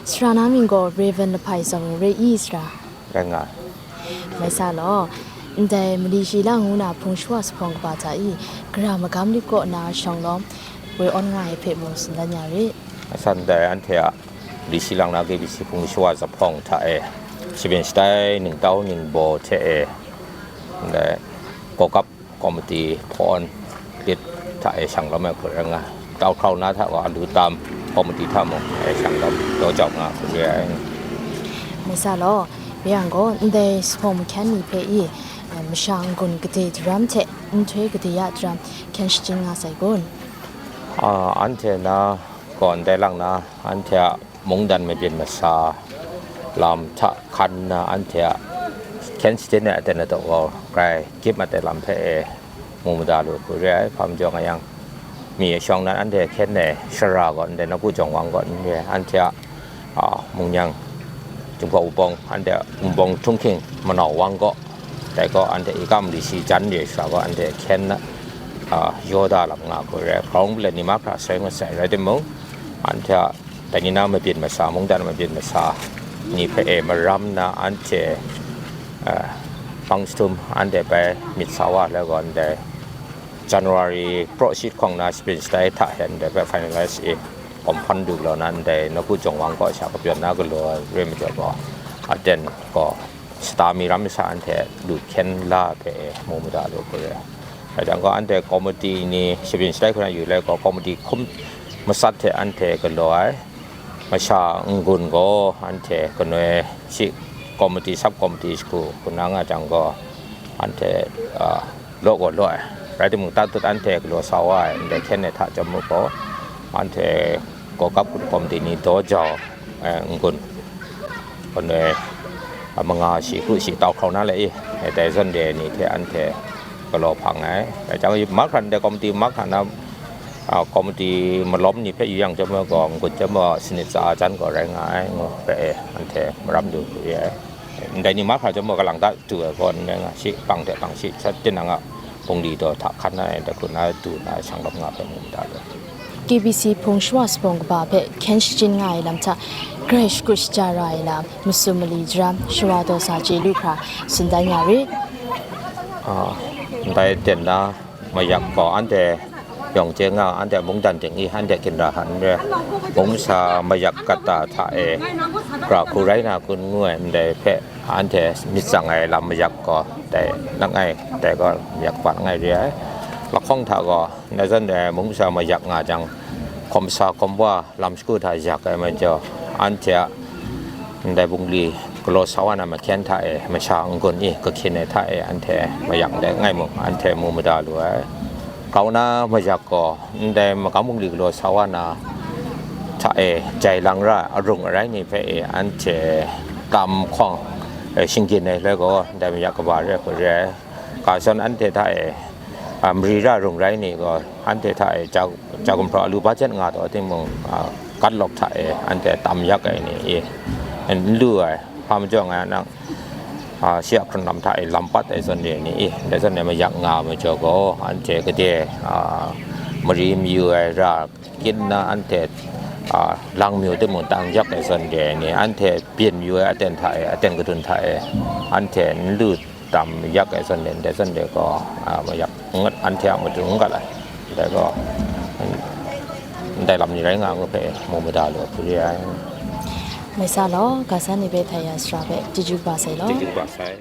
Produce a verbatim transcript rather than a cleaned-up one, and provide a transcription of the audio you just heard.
Sara na mying gaw Reverend Lahpai Zawng re i, sara? Rai nga. Mai sa law, ndai mali shi lang ngu na hpung shawa sa hpawng kaba hta i, gara magam lit kaw na shawng lawm, woi awn nga ai hpe mung tsun dan ya rit. Mai sa ndai anhte a mali shi lang na K B C hpung shawa sa hpawng hta e, shaben shatai ningtau ningbaw hte e, ndai Gawkap Komiti hpawn lit hta e shang lawm ai hku rai nga, tau hkrau na hta gaw alu tam komiti hta mung e shang lawm daw jau nga hku re ai. Mai sa law, rai yang gaw, ndai sa hpawng mahkyan ni hpe i, masha n-gun gade daram hte nhtoi gade ya daram hkyen shajin nga sai kun? A, anhte na gaw ndai lang na, anhte a mungdan mabyin masa lam hta hkan nna, anhte a hkyen shajin ai aten adaw gaw grai gyip mat ai lam hpe e mu mada lu hku re ai. Hpa majaw nga yang, mi shawng nan anhte hkyen ai shara gaw ndai, nawku jawng wang gaw n re ai, anhte a, a, mungnyang, Jinghpaw Wunpawng, anhte a Wunpawng htunghking manau wang gaw, dai gaw anhte i kam li shi jan re shara gaw anhte hkyen na, a, yaw da lam nga hku re ai. Hkrawng paleng ni mahkra sai ngut sai rai timung, anhte a dai ni na mabyin masa, mungdan mabyin masa ni hpe e maram na anhte, a, pang jahtum anhte bai myit sa wa ai gaw ndai January praw shi hkawng na shaben shatai hta hte ndai hpe finalize i, kawm hpan du galaw na ndai nawku jawng wang kaw sha kapyawn na galaw ai re majaw gaw, aten gaw shata mi ram masha anhte lu hkyen la ai hpe e mu mada lu hku re ai. Rai jang gaw, anhte komiti ni shaben shatai hku na yu let gaw, komiti hkum masat hte anhte galaw ai masha n-gun gaw, anhte kanoi shi komiti, sub komiti shagu hku na nga jang gaw, anhte, a, law gaw law ai. Rai timung, tatut anhte galaw sa wa ai ndai hkyen ai hta chyawm mu gaw, anhte Gawkap komiti ni daw jau ai n-gun, kanoi, a, manga shi hkru shi tau hkrau na le i, e, dai zawn re ai ni hte anhte galaw hpang ai. Rai jang, mahkra ndai komiti mahkra na, a, komiti malawm ni hpe yu yang chyawm gaw, n-gun chyawm gaw sanit tsa jan gaw rai nga ai, ngu hpe e, anhte maram du hku re ai. Ndai ni mahkra chyawm gaw, kalang ta du ai gaw n rai nga, shi pang hte pang shi sat tinang a bungli daw hta hkan na ai, dai hku na du na ai shang lawm nga hpe mu mada lu. K B C hpung shawa sa hpawng kaba hpe hkyen shajin nga ai lam hta, grai shakut shaja ra ai lam, masum mali daram, shawa daw sa chye lu hkra tsun dan ya rit. A, ndai aten na mayak gaw anhte yawng chye nga, anhte mungdan ting i, anhte ginra hkan n re ai, mungsa mayak kata hta e, gara hku rai na kun ngu ai ndai hpe, anhte myit tsang ai lam mayak gaw, dai langai, dai gaw mayak kaba langai re ai. Lahkawng hta gaw, ndai zawn re ai mungsa mayak nga jang, hkawm sa hkawm wa lam shagu hta yak ai majaw, anhte a ndai bungli galaw sa wa na mahkyen hta e, masha n-gun i kahkyin ai hta e, anhte mayak ndai langai mung, anhte mu mada lu ai. Grau na mayak gaw, ndai magam bungli galaw sa wa na hta e, jai lang ra arung arai ni hpe e, anhte tam hkawng, e, shinggyim ai le gaw, ndai mayak kaba re ai hku re ai. Ga zawn anhte hta e, a, mari ra rung rai ni gaw, anhte hta e ja, ja gumhpraw alu bajet nga taw timung, a, katlawk hta e anhte tam yak ai ni i, n lu ai, hpa majaw nga yang, a, shi a hkrun lam hta e lam pat ai zawn re ni i, ndai zawn e mayak nga majaw gaw, anhte gade, a, mari mayu ai ra, kyit nna anhte, a, lang mayu timung tam yak ai zawn re ai ni, anhte byin mayu ai aten hta e, aten gadun hta e, anhte n lu tam yak ai zawn re, ndai zawn re gaw, a, mayak n gat, anhte a matu n gat ai. Ndai gaw, ndai lam ni rai nga ngu hpe mu mada lu hku re ai. Mai sa law, ga san ni hpe htai ya sara hpe chyeju kaba sai law. Chyeju kaba sai.